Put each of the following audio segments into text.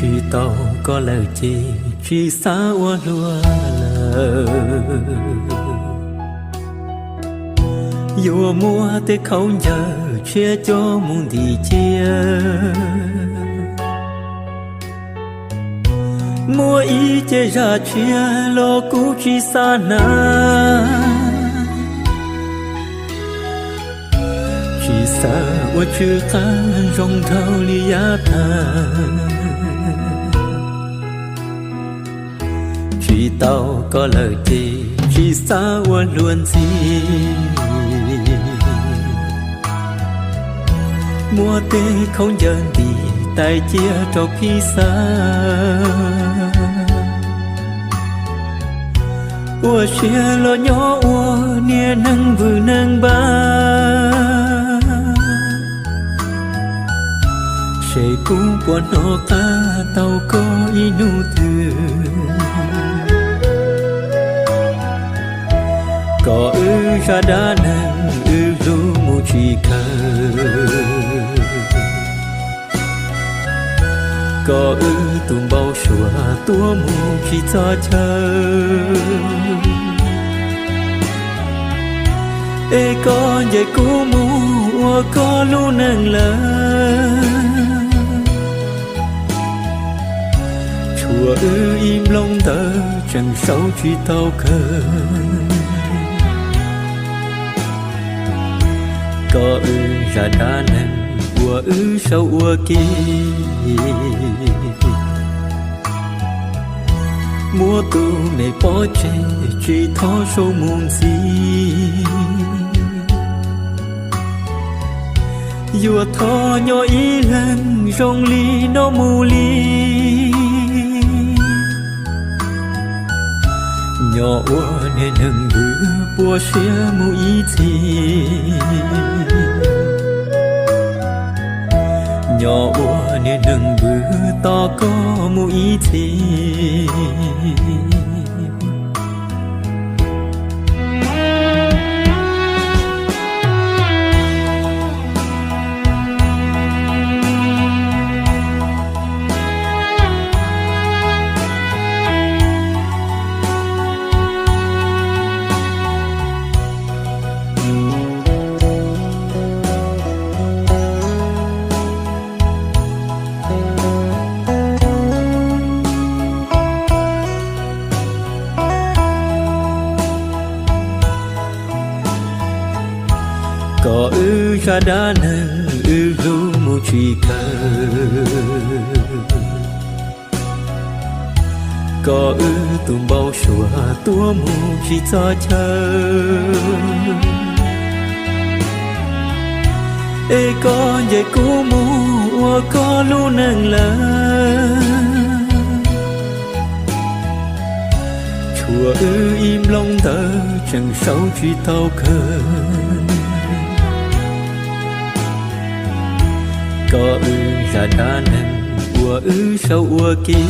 Tsis tau koj lawm ces tsis xav ua luag lawm. Yuav muab tej khaub ncaws tshiab coj mus ntim cia. Muaj ib ce zam tshiab los kuv tsis xav hnav. Tsis xav ua tsw qab zoo nraug li yav tag. Tsis tau koj lawm ces tsis xav ua luag ntxiv. Muab tej khaub ncaws ntim tais cia rau phij xav. Ua siab los nyob ua niag neeg vwm neeg npab. Seb kuv puas hnov qab tau koj ib hnub twg. Kom wb zaj dab neeg wb hlub mus tsis kawg. Kom wb tus npau suav tuaj mus tsis txog chaw. Es koj ncaim kuv mus ua koj lub neej lawm. Tshuav wb ib nplooj ntawv tseem sau tsis tau kawg. Kom wb zaj dab neeg uas wb sau ua ke. Muab tus me pob tseg tsis txhob sau mus ntxiv. Yuav thov nyob ib leeg zoo li no mus li. Nyob ua niag neeg npwv puas siab mus ib txhis. Nyob ua niag neeg npwv tos koj mus ib txhis. Kom wb zaj dab neeg wb hlub mus tsis kawg. Kom wb tus npau suav tuaj mus tsis txog chaw. Es koj ncaim kuv mus ua koj lub neej lawm. Tshuav wb ib nplooj ntawv tseem sau tsis tau kawg. Kom wb zaj dab neeg uas wb sau ua ke.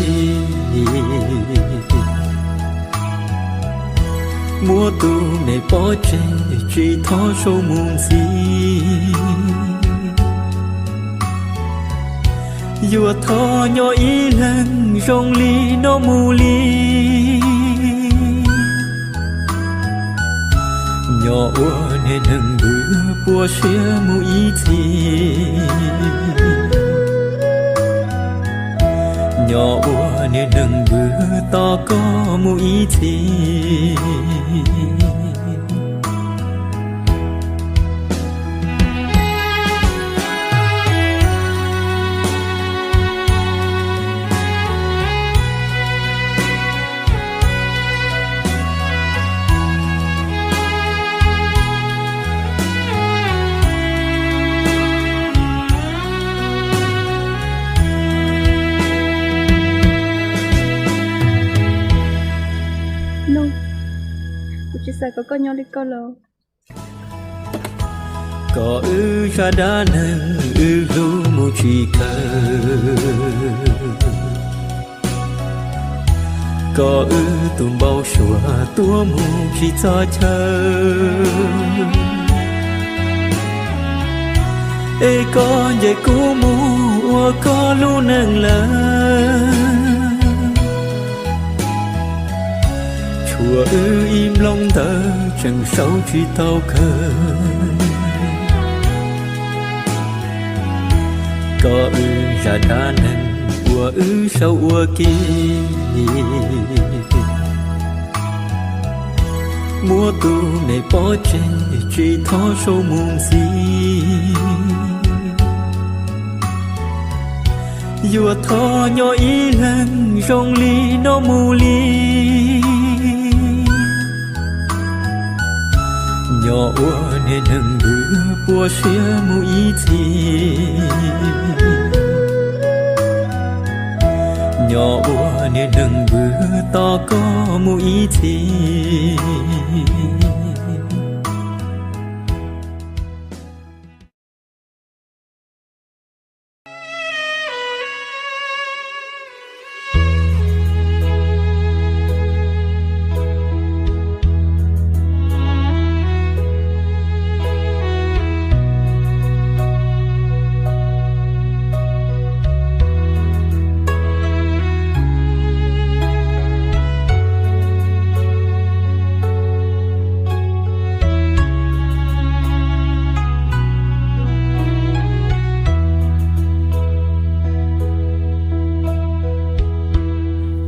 Muab tus me pob tseg tsis txhob sau mus ntxiv. Yuav thov nyob ib leeg zoo li no mus li. Nyob ua niag neeg npwv puas siab mus ib txhis. Nyob ua niag neeg npwv tos koj mus ib txhis. Kuv tsis xav kom koj nyob li koj lawm. Kom wb zaj dab neeg wb hlub mus tsis kawg. Kom wb tus npau suav tuaj mus tsis txog chaw. Es koj ncaim kuv mus Ua koj lub neej lawm, tshuav wb ib nplooj ntawv tseem sau tsis tau kawg. Koj wb zaj dab neeg uas wb sau ua ke, muab tus me pov tseg tsis txhob sau mus ntxiv. Yuav thov nyob ib leeg zoo li no mus li. Nyob ua niag neeg npwg puas siab mus ib txhis. Nyob ua niag neeg npwg tos koj mus ib txhis.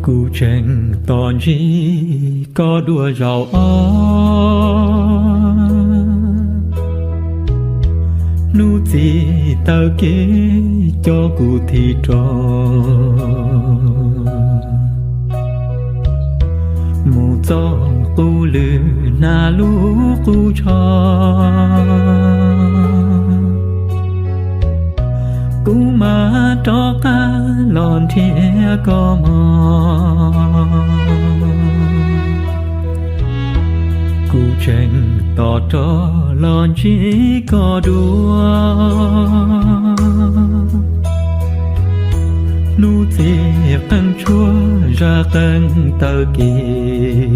Kuv tseem tos ntsib koj dua zaum ob, hnub txiv taw kev coj kuv thim rau mus txog qub lwm hnab lub qub tsho. Kuv mam rov qab los nrhiav koj mog. Kuv tseem tos rov los ntsib koj dua, hnub txiv qeej tshuab zaj qeej taw kev.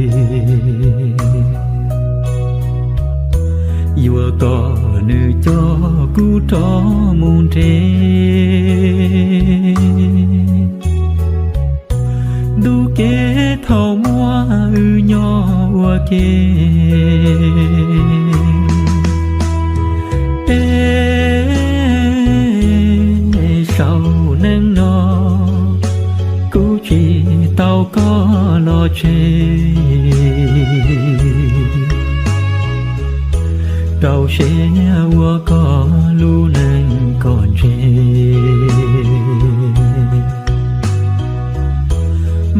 Yuav kom nws coj kuv rov mus nres ntuj kev thaum muaj wb nyob ua ke. Es saum neej no kuv tsis tau koj los tseg, rau siab ua koj lub neej kom ntseg.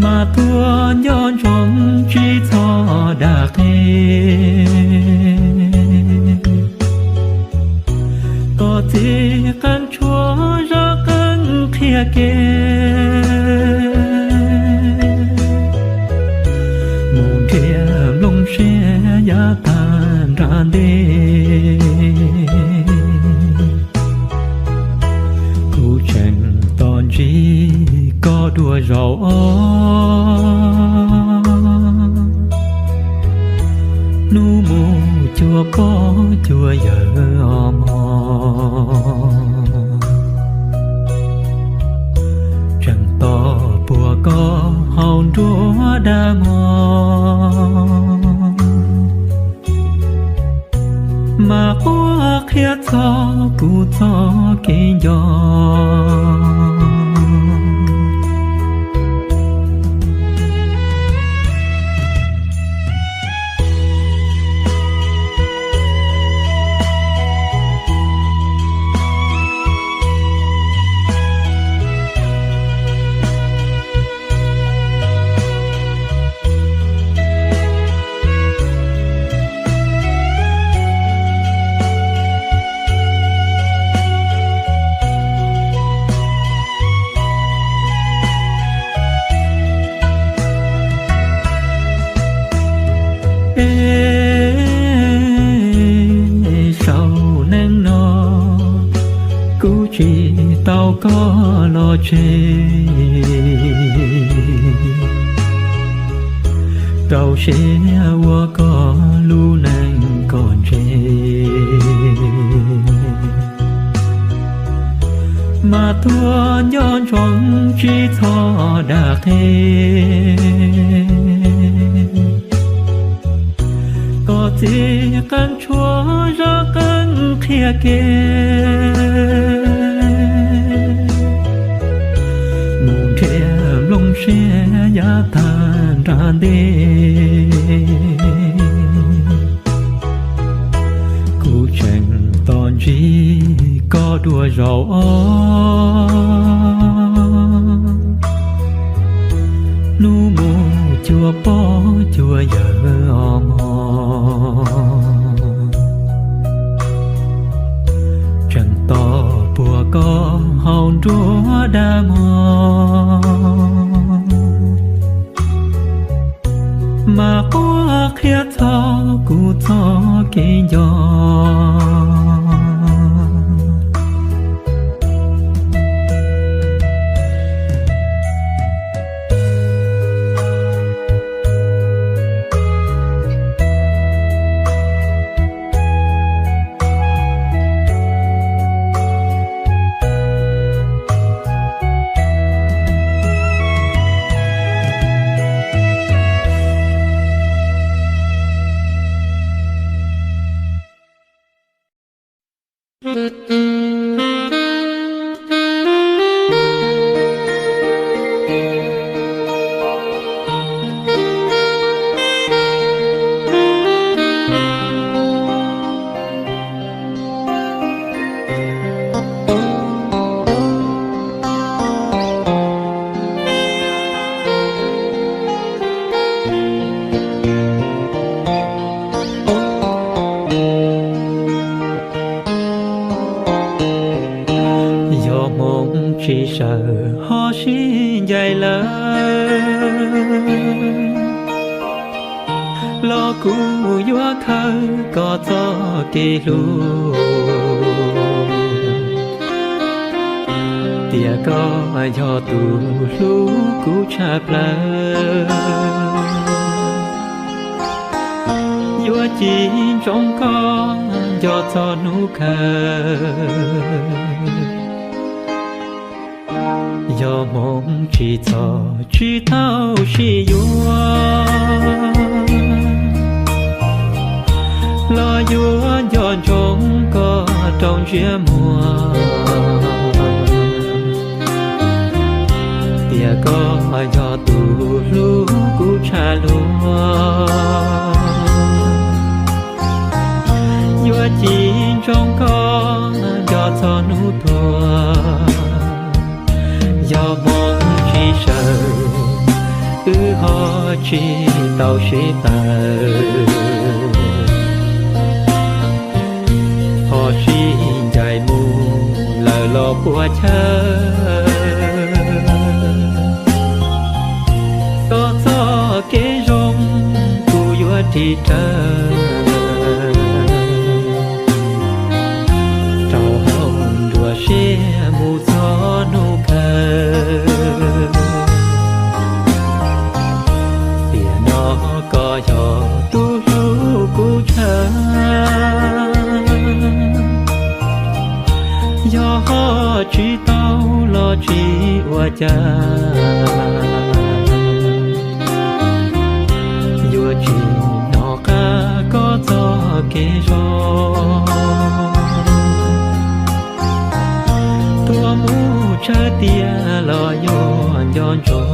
Mas tuaj nco ntsoov tsis txhob dag qhia, kom txiv qeej tshuab zaj qeej qhia kev, mus nrhiav nplooj siab yav tag nrho ntej. Kuv tseem tos ntsib koj dua zaum ob, hnub mus cuag pog cuag yawg os mog. Tseem tos puag koj hauv nruab dag mog, mas quaj qhia txog kuv txoj kev nco. Es saum neej no kuv tsis tau koj los tseg, rau siab ua koj lub neej kom ntseg. Mas tuaj nco ntsoov tsis txhob dag qhia, koj txiv qeej tshuaj zaj qeej qhia kev, mus nrhiav nplooj siab yav tag nrag ntej. Kuv tseem tos ntsib koj dua zaum ob, hnub mus cuag pog cuag yawg os mog. Tseem tos puag koj hauv nruab dag mog, mas quaj qhia txog kuv txoj kev nco. Yog hmoov tsis sawm ho sib ncaim lawm, los kuv yuav khawb koj txoj kev hlub, tias koj yog tus hlub kuv tshaj plaws. Yuav cim ntsoov koj nco txog hnub kawg, yog hmoov tsis txog tsis tau sib yuav, los yuav nco ntsoov koj rau ntsiab muag, tias koj yog tus hlub kuv tshaj luag. Yuav cim ntsoov koj nco txog hnub tuag, yog hmoov tsis sawm wb ho tsis tau sib tawm, ho sib ncaim mus lawm los puas chaw. Koj txoj kev zoo kuv yuav ris raws, rau hauv nruab siab mus txog hnub kawg. Tiam no koj yog tus hlub kuv tshaj, yog ho tsis tau los tsis ua cas, yuav tsis hnov qab koj txoj kev zoo, tuaj mus tsawg tiam los yuav nco ntsoov.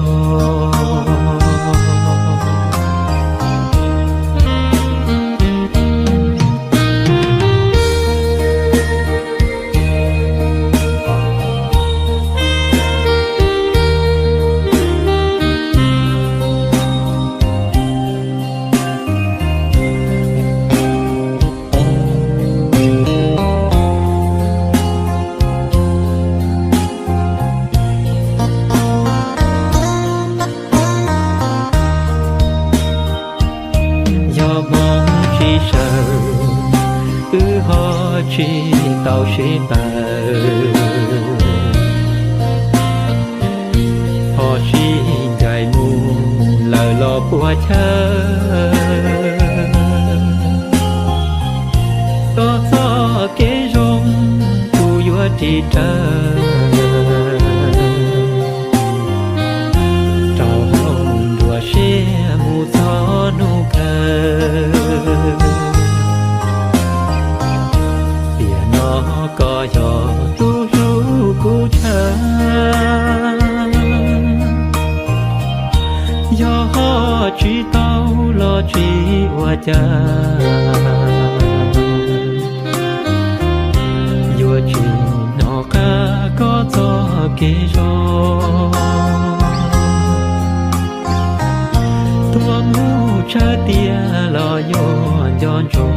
Yog hmoov tsis sawm, wb ho tsis tau sib tawm, ho sib ncaim mus lawm los puas chaw. Koj txoj kev zoo kuv yuav ris raws, Rau hauv nruab siab mus txog hnub kawg, tiam no koj yog tus hlub kuv chaw. Yog ho tsis tau los tsis ua cas, yuav tsis hnov qab koj txoj kev zog. Tuaj mus tsawg tiam los yuav nco ntsoov.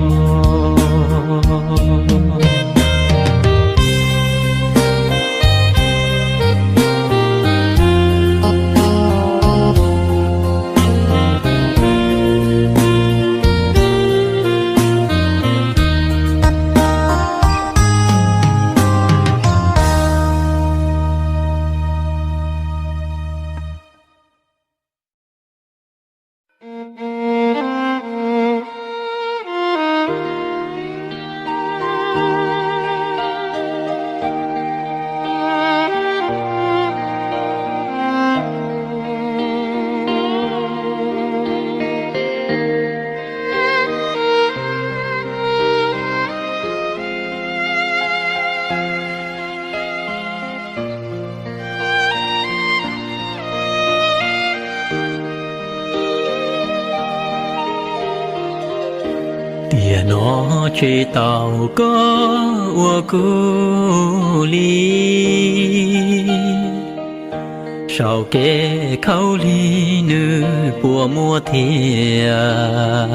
Tiam no tsis tau koj ua kuv li, saum kev khaub lig nws puas muaj thiab.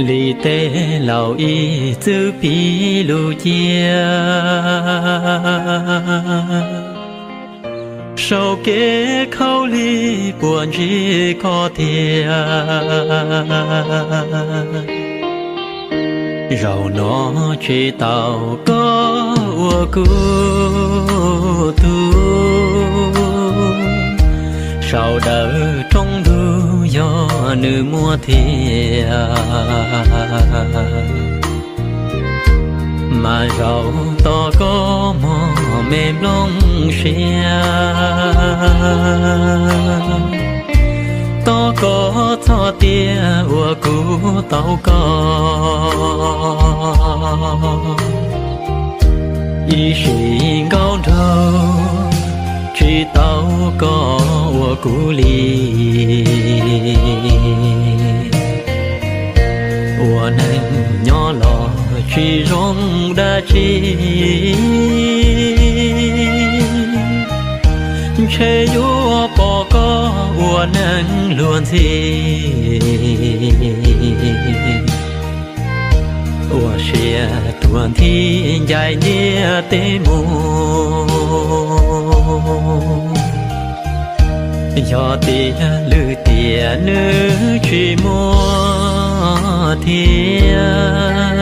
Li tej laus ib txwm piv lus cia, saum kev khaub lig puas ntsib koj thiab. Zaum no tsis tau koj ua kuv tug, saum dawm rooj ntug yog nws muaj thiab. Mas zaum tos koj mog me nplooj siab, tos koj txog tiam uas kuv tau koj. Ib sim nkauj nraug tsis tau koj ua kuv li, ua neeg nyob los tsis zoo dab tsi. Ntshe yuav pom koj ua neeg luag ntxhi, ua siab tuag nthi ncaim ntiaj teb mus. Yog tias lwm tiam nws tsis muaj thiab,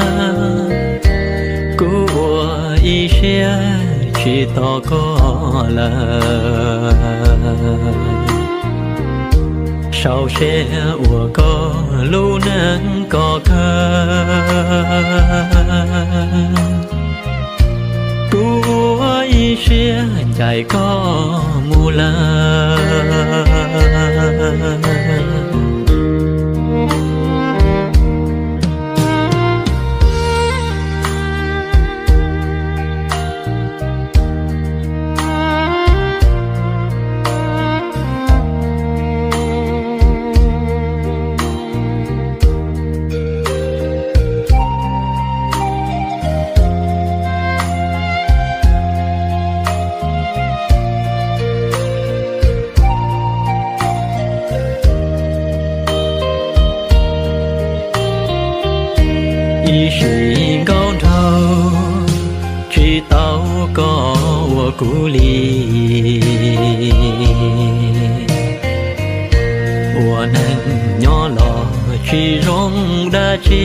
kuv ua ib siab tsis tos koj lawm. Sau siab ua koj lub neej kom kawg, kuv ua ib siab ncaim koj mus lawm. Ib sim nkauj nraug tsis tau koj ua kuv li, ua neeg nyob los tsis zoo dab tsi.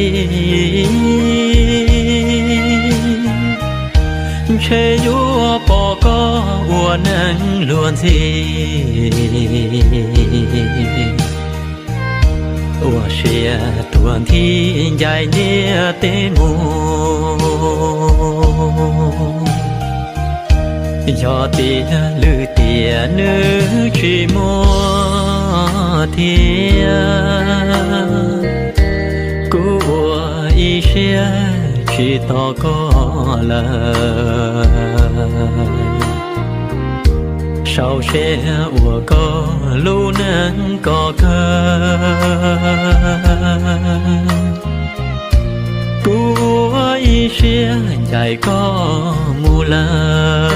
Ntshe yuav pom koj ua neeg luag ntxhi, ua siab tuag nthi ncaim ntiaj teb mus. Yog tias lwm tiam nws tsis muaj thiab, kuv ua ib siab tsis tos koj lawm. Sau seb ua koj lub neej kom kawg, kuv ua ib siab ncaim koj mus lawm.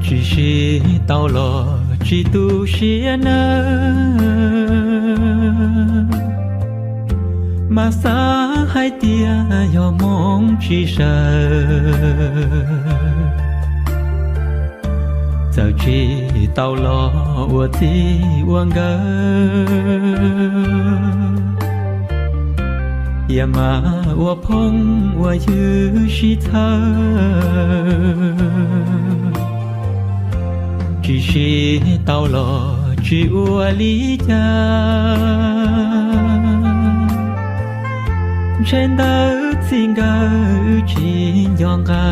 Tsis sib tau los tsis tu siab nawb, mas xav hais tias yog hmoov tsis sawv. Txawm tsis tau los ua txij ua nkawm, tiam mas ua phooj ua ywg sib txhawb. Tsis sib tau los tsis ua li cas, ntshe ntawd txij nkawm wb tsis nco nqa.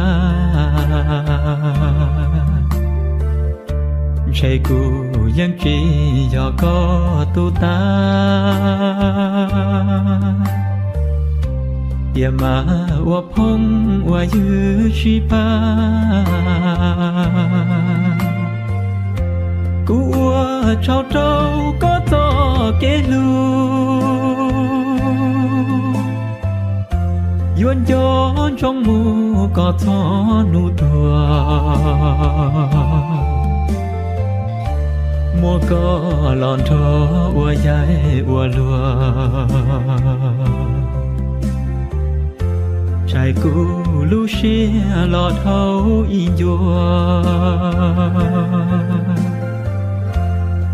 Ntshe kuv yeej tsis yog koj tus tas, tiam mas ua phooj ua ywg sib pab. Kuv ua tsaug rau koj txoj kev hlub, yuav nco ntsoov mus kom txog hnub tuag. Muab koj los nrog ua yaig ua luag, txais kuv lub siab los dhau ib ncua.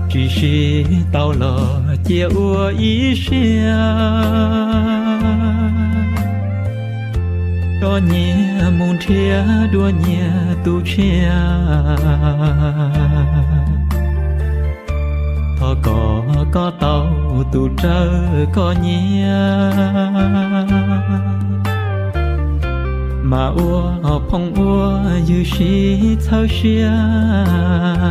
Tsis sib tau los cia ua ib siab, tso nyias mus nrhiav dua nyias tus tshiab. Thov kom koj tau tus raws koj nyiam, mas ua phooj ua ywg sib txhawb siab.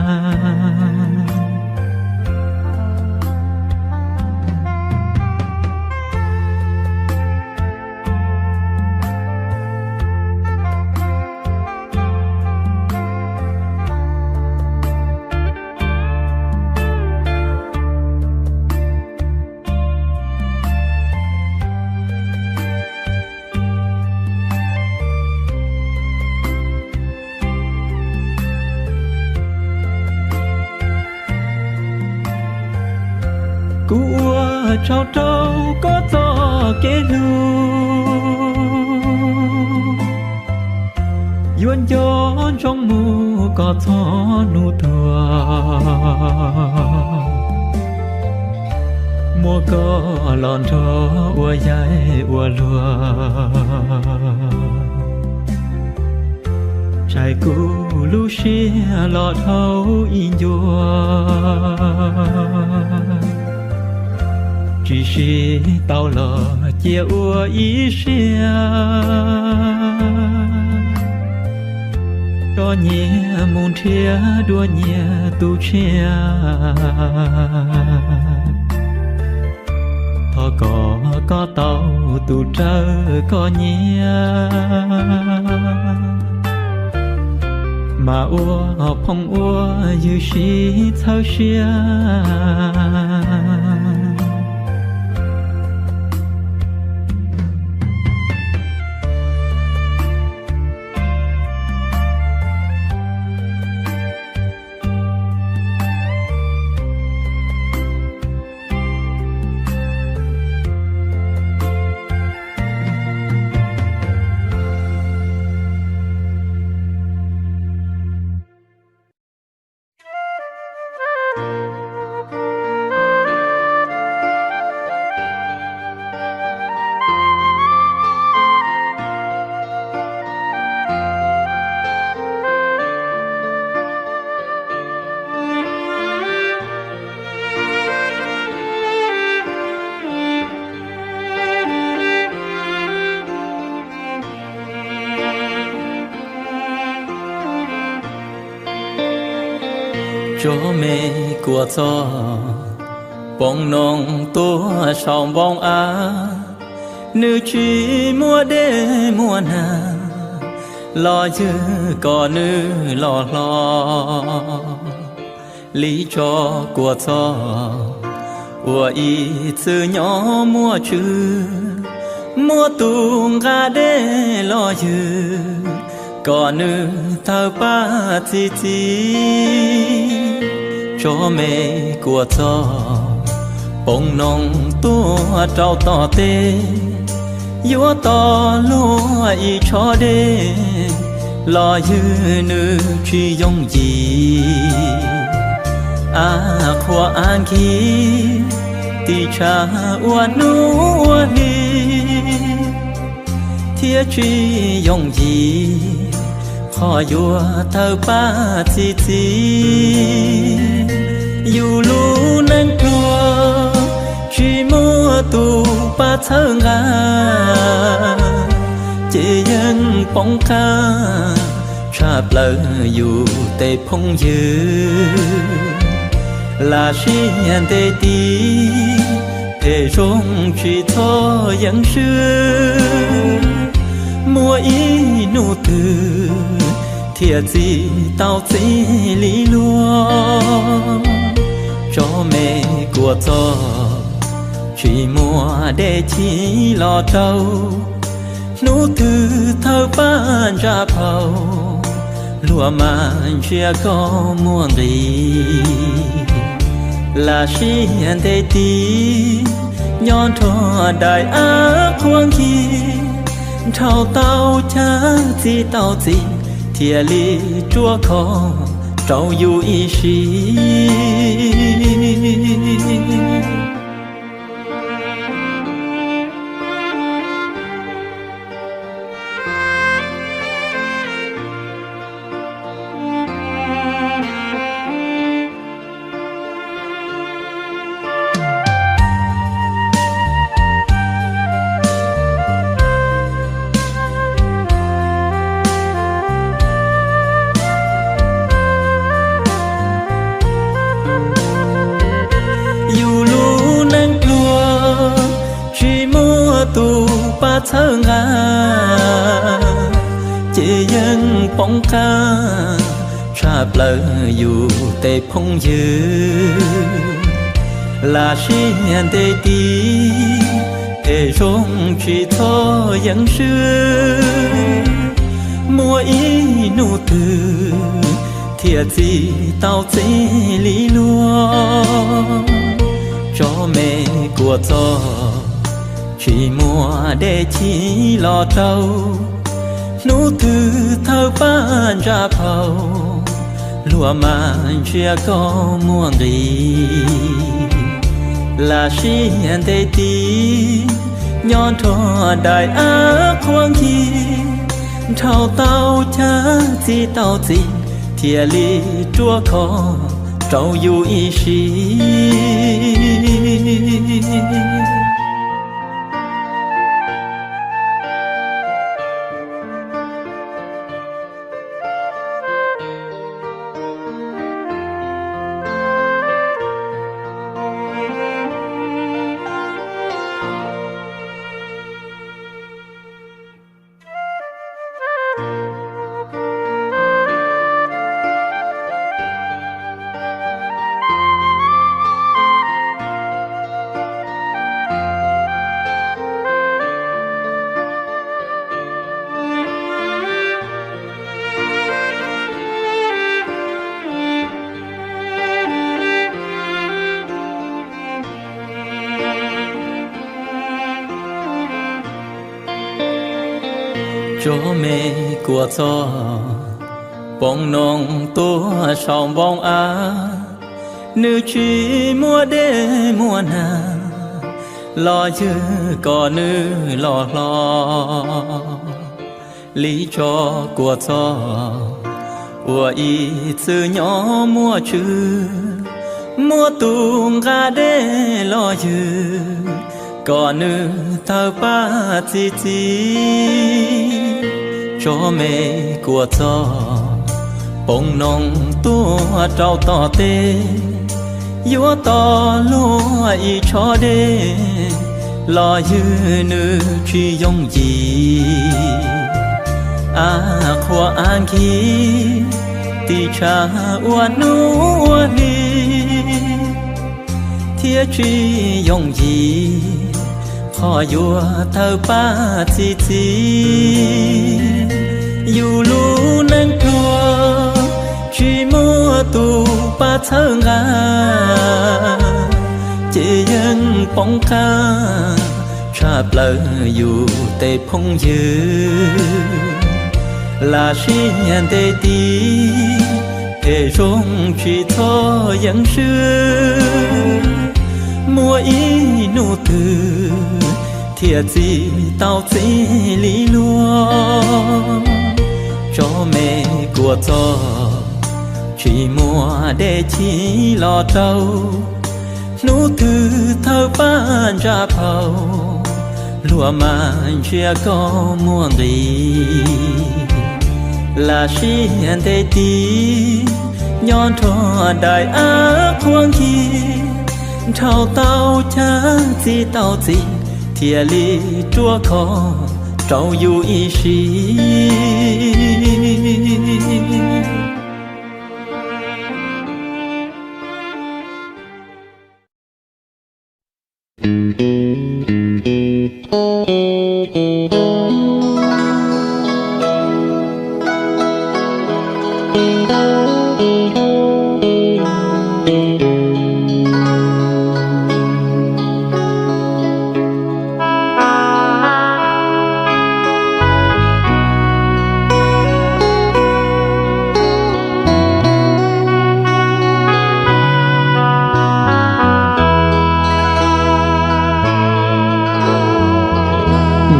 Kuv ua tsaug rau koj txoj kev hlub, yuav nco ntsoov mus kom txog hnub tuag. Muab koj los nrog ua yaig ua luag, txais kuv lub siab los dhau ib ncua. Tsis sib tau los cia ua ib siab, tso nyias mus nrhiav dua nyias tus tshiab. kom koj tau tus raws koj nyiam, mas ua phooj ua ywg sib txhawb siab. Tso me kuas txog, poob noog tuaj saum npoo av, nws tsis muaj dej muaj nag, los ywg kom nws los hlo. Li tso kuas txog, ua ib txwm nyob muaj tswv, muaj tus nqa dej los ywg kom nws tawg paj txi txiv. Tso me kuas txog, poob noog tuaj rau tom teb, yuav tos luag ib tsho dej, los ywg nws tsis yooj yim. Av qhuav av nkig, tis tshaj ua hnub ua hli, thiab tsis yooj yim qhov yuav tawg paj txi txiv. Yus lub neej pluag tsis muaj tus pab txhawb nqa, ces yeej poob qab tshaj plaws yus tej phooj ywg. Lam sim ntes tiv, phem zoo tsis txhob yeej swb, muaj ib hnub twg thiaj txi tau txiv li luag. Tso me kuas txog, tsis muaj dej chim los rau, hnub twg thawj paj ntsa phau, luag mas ntsia koj muaj nqis. Lam sim ntes tiv, nyob nrog daim av qhuav nkig, dhau tau chaw txi tau txiv, thiaj li ruaj khov rau yus ib sim. Yus lub neej pluag tsis muaj tus pab txhawb nqa, ces yeej poob qab tshaj plaws yus tej phooj ywg. Lam sim ntes tiv, phem zoo tsis txhob yeej swb, muaj ib hnub twg thiaj txi tau txiv li luag. Tso me kuas txog, tsis muaj dej chim los rau, hnub twg thawj paj ntsa phau, luag mas ntsia koj muaj nqis. Lam sim ntes tiv, nyob nrog daim av qhuav nkig, dhau tau chaw txi tau txiv, thiaj li ruaj khov rau yus ib sim. Tso me kuas txog, poob noog tuaj saum npoo av, nws tsis muaj dej muaj nag, los ywg kom nws los hlo. Li tso kuas txog, ua ib txwm nyob muaj tswv, muaj tus nqa dej los ywg kom nws tawg paj txi txiv. Tso me kuas txog, poob noog tuaj rau tom teb, yuav tos luag ib tsho dej, los ywg nws tsis yooj yim. Av qhuav av nkig, tis tshav ua hnub ua hli, thiab tsis yooj yim qhov yuav tawg paj txi txiv. Yus lub neej pluag, tsis muaj tus pab txhawb nqa, ces yeej poob qab tshaj plaws yus tej phooj ywg. Lam sim ntev tiv, phem zoo tsis txhob yeej swb, muaj ib hnub twg thiaj txi tau txij li luag. Tso me kuas txog, tsis muaj dej chim los rau, hnub twg thawj paj ntsa phau, luag mas ntsia koj muaj nqis. Lam sim ntev tiv, nyob nrog daim av qhuav nkig, dhau tau cag txi tau txi, thiaj li ruaj khov rau yus ib sim.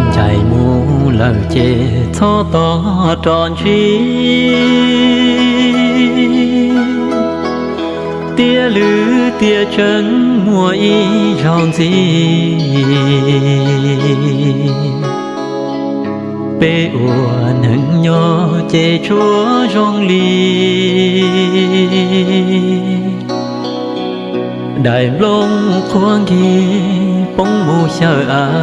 Ncaim mus lawm ces txhob tos rov ntsib, tiaj lwm tiaj tseem muaj ib zaug ntxiv. Peb ua neeg nyob ces tsuav zoo li daim nplooj qhuav nkig poob mus xyaw av.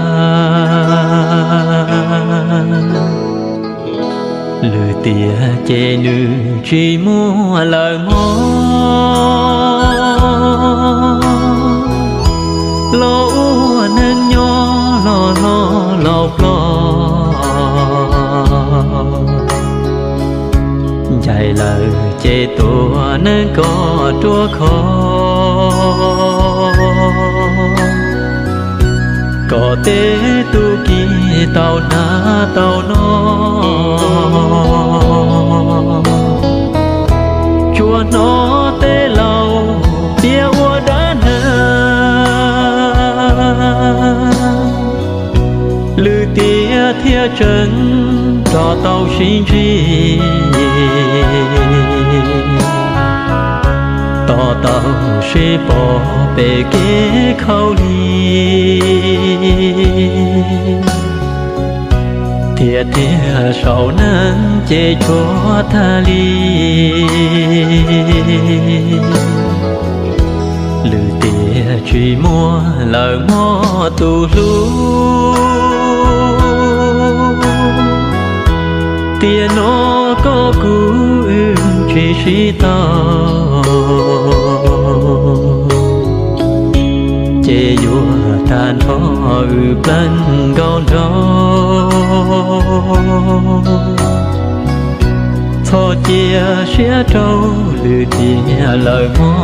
Lwm tiam ces nws tsis muaj lawm mog, los ua neeg nyob los hlob los ploj. Ncaim lawm ces tua neeg kom ruaj khov, kom tej tub ki tau hnav tau noj, tsuas hnov tej laus piav ua dab neeg. Lwm tiam thiaj tseem rov tau sib ntsib, tos tau sib pom pem kev khaub lig, thiab tiag saum neeg ces tshuav tag li. Lwm tiam tsis muaj lawm mog tus hlub, tiam no koj kuv wb tsis sib tau, ces yuav tag nrho wb pleev nkaus nraug. Txhob cia siab rau lwm tiam lawm mog.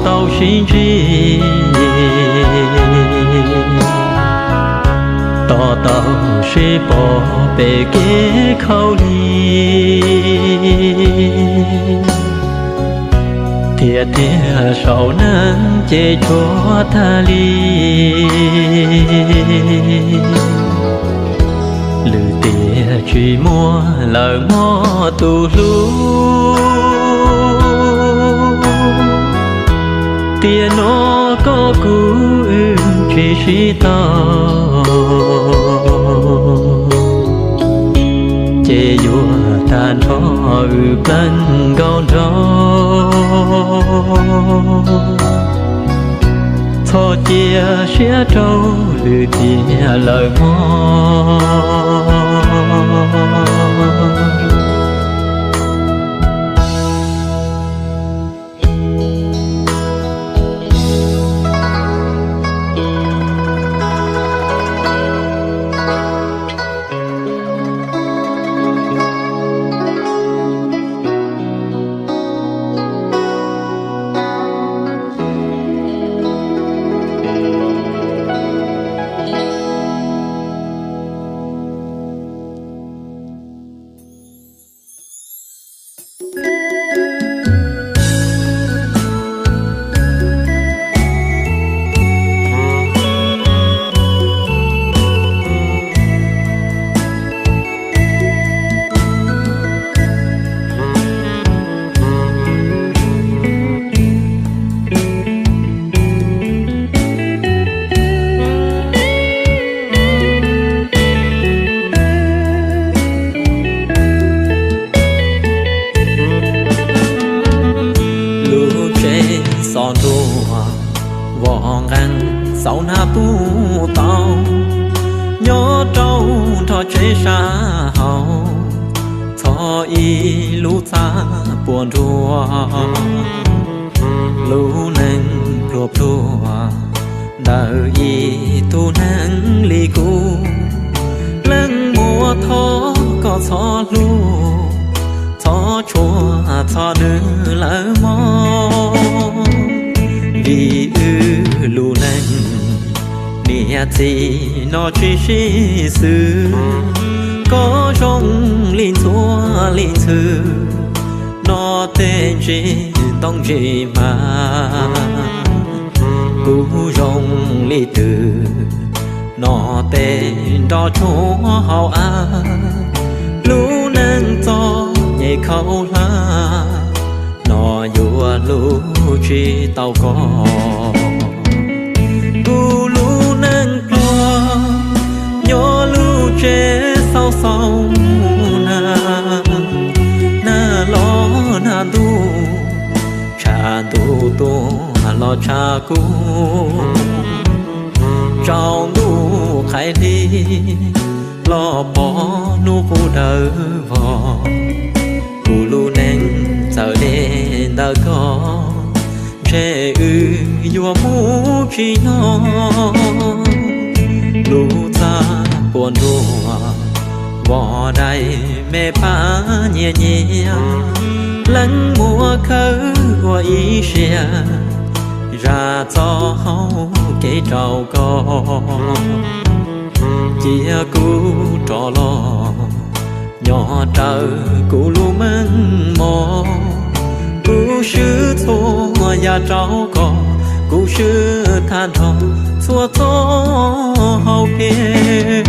tau sib ntsib, tos tau sib pom pem kev khaub lig, tiam tiag saum neeg ces cuag tag li. Lwm tiam tsis muaj lawm mog tus hlub, tiam no koj kuv wb tsis sib tau, ces yuav tag nrho wb pleev nkaus nraug. Txhob cia siab rau lwm tiam lawm mog. Lub tsev xov nruas, vos nqees xauv nag puv tau, nyob rau nrog tsev sab hauv, txog ib lub txaj puas nruas. Lub neej pluag pluag ntawm ib tug neeg li kuv, leej muab thov koj txhob hlub, txhob tshua txog nws lawm mog. Vim wb lub neej niam txiv no tsis sib xws, koj zoo li ntxhua li ntxhw, no tej ntsis ntoo ntsis hma. Kuv zoo li twm no tej nroj tsuag hauv av, lub neej txom nyem khaub hlab no yuav hlub tsis tau koj. Kuv lub neej pluag nyob lub tsev xauv xauv nag, nag los nag ntuj, tshav ntuj tuaj los tshav kub, tsaus ntuj qhais hli los pom hnub qub dawb vog. Kuv lub neej txawv deb ntawm koj, ntshe wb yuav mus tsis nyob. Lub txaj puas nruas, vos dai me pab nyias nyias, leej muab khawb ua ib siab, zaj txoj hauv kev rau koj. Cia kuv rov los nyob raws kuv lub meej mom, kuv swb txhua yam rau koj, kuv swb tag nrho txhua txoj hauv kev.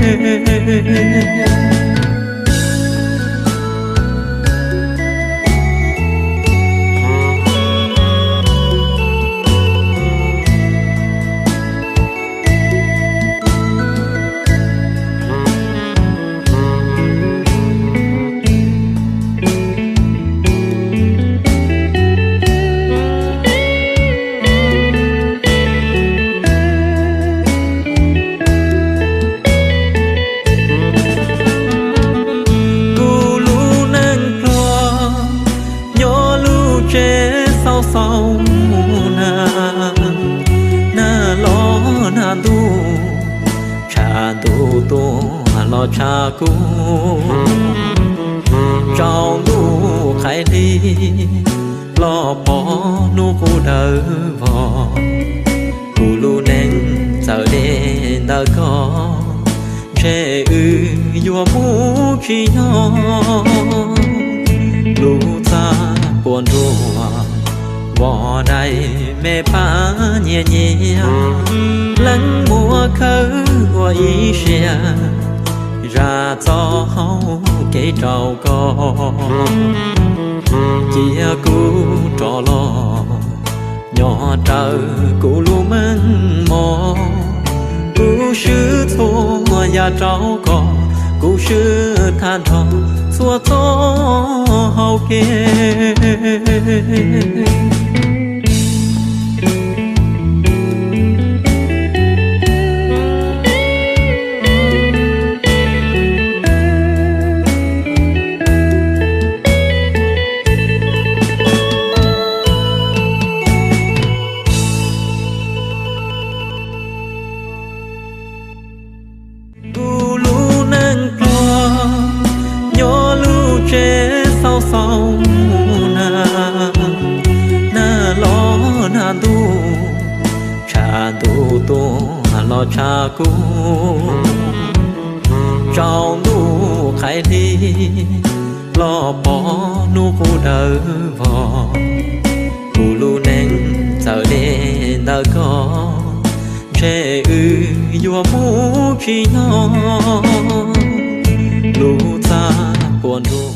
Kuv lub neej pluag nyob lub tsev xauv xauv nag, nag los nag ntuj, tshav ntuj tuaj los tshav kub, tsaus ntuj qhais hli Los pom hnub qub dawb vog, kuv lub neej txawm deb ntawm koj, ntshe wb yuav mus tsis nyob. Lub txaj puas ntsuag, vos dais me pab nyias nyias, leej muab khawb ua ib siab, zam txoj hau kev rau koj. Cia kuv rov los nyob raws kuv lub meej mom, kuv swb txhua yam rau koj, kuv swb tag nrho txhua txoj hau kev. Kuv lub neej pluag, nyob lub tsev xauj xauj nag, nag los nag ntuj, tshav ntuj tuaj los tshav kub, tsaus ntuj qaim hli, los pom hnub qub dawb vog. Kuv lub neej txawm deb ntawm koj, ntshe wb yuav mus tsis nyob. Lub txaj puas ntsuag.